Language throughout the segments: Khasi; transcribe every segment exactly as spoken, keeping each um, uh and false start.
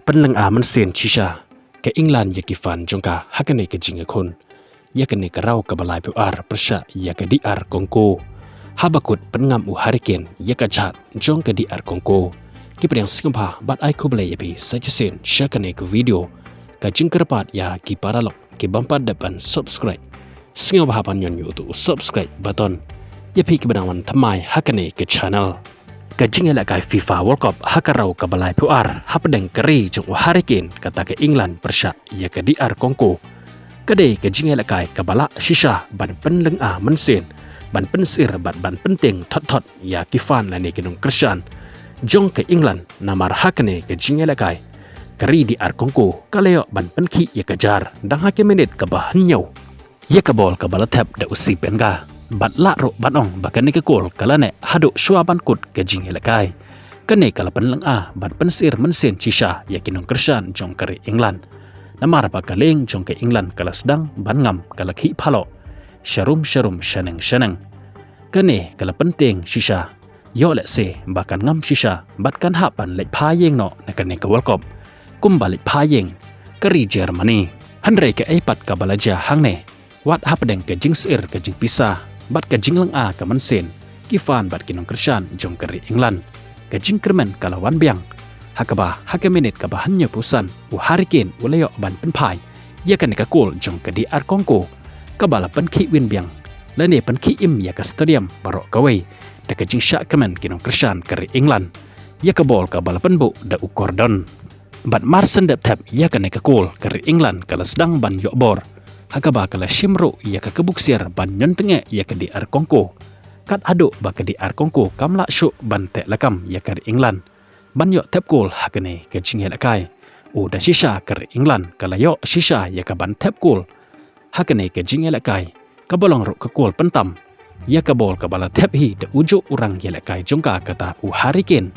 Pynlynga mynsiem shisha ka England ïa ki fan jong ka ha kane ka jingïakhun ïa kane ka round kaba laiphew ar pyrshah ïa ka D R Congo. Haba kut pynngam u Harry Kane ïa ka jhad jong ka D R Congo. Ki pdiang sngewbha bad ai khublei ïa phi sa shisien sha kane ka video. Ka jingkyrpad ïa ki paralok ki bym pat dep ban subscribe, sngewbha ban ñion ïa uto u subscribe button ïa phi kiba dang wan thymmai ha kane ka channel. Ka jingïalehkai FIFA World Cup ha ka round kaba laiphew ar hapdeng ka ri jong u Harry Kane kata ka England pyrshah ïa ka D R Congo ka dei ka jingïalehkai kaba lah shisha ban pynlynga mynsiem, ban pynsyier bad ban pyntieng thot thot ïa ki fan lane ki nongkyrshan jong ka England. Namar ha kane ka jingïalehkai ka ri D R Congo ka la ïoh ban pynkhih ïa ka jar dang ha ka minit kaba hynñiew. Ïa ka bol kaba la thep da u Sipenga bad lah ruh ban ong ba kane ka kol ka la neh haduh shuwa ban kut ka jingïalehkai. Kane ka la pynlynga bad pynsyier mynsiem shisha ïa ki nongkyrshan jong ka ri England. Namar ba ka lieng jong ka England ka la sdang ban ngam, ka la khih phaloh sharum sharum, shaneng shaneng. Kane ka la pyntieng shisha, ïoh lehse ba kan ngam shisha bad kan hap ban leit phai ïing noh na kane ka World Cup kumba leit phai ïing ka ri Germany. Hynrei kaei pat kaba la jia hangne, wat hapdeng ka jingsyier ka jingpisa bad ka jinglynga ka mynsiem ki fan bad ki nongkyrshan jong ka ri England, ka jingkyrmen ka la wan biang ha kaba ha ka minit kaba hynñiewphew san u Harry Kane u la ïoh ban pynphai ïa kane ka kol jong ka D R Congo kaba la pynkhih win biang lane pynkhih im ïa ka stadium baroh kawei da ka jingshah kmen ki nongkyrshan ka ri England ïa ka bol kaba la pynbuh da u Gordon. Bad mar shen dep thep ïa kane ka kol ka ri England ka la sdang ban ïoh bor ha kaba ka la shim ruh ïa ka kabu ksiar ban ñion tyngeh ïa ka D R Congo. Kat haduh ba ka D R Congo kam lah shuh ban teh lakam ïa ka ri England ban ïoh thep kol ha kane ka jingïalehkai. U da shisha ka ri England ka la ïoh shisha ïa ka ban thep kol ha kane ka jingïalehkai kaba long ruh ka kol pyntam ïa ka bol kaba la thep hi da u juh u rangïalehkai jong ka kata u Harry Kane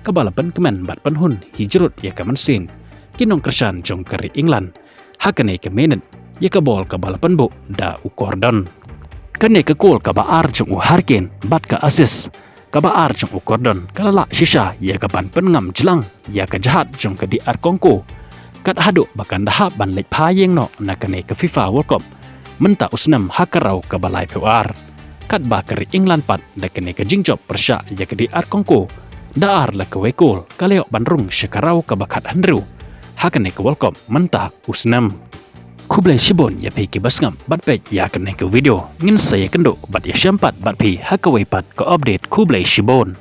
kaba la pynkmen bad pynhun hi jrut ïa ka mynsiem ki nongkyrshan jong ka ri England ha kane ka minit ïa ka bol kaba la pynbuh da u Gordon. Kane ka kol kaba ar jong u Harry Kane bad ka assist kaba ar jong u Gordon ka la lah shisha ïa ka ban pynngam jlang ïa ka jhad jong ka D R Congo kat haduh ba kan da hap ban leit phai ïing noh na kane ka FIFA World Cup mynta u snem ha ka round kaba laiphew ar. Katba ka ri England pat da kane ka jingjop pyrshah ïa ka D R Congo da ar la kawei kol ka la ïoh ban rung sha ka round kaba khathynriew ha kane ka World Cup mynta u snem. Khublei shibun ïa phi kiba sngap bad peit ïa kane ka video. Ngin sa ïakynduh bad ïashem pat bad phi ha kawei pat ka update. Khublei shibun.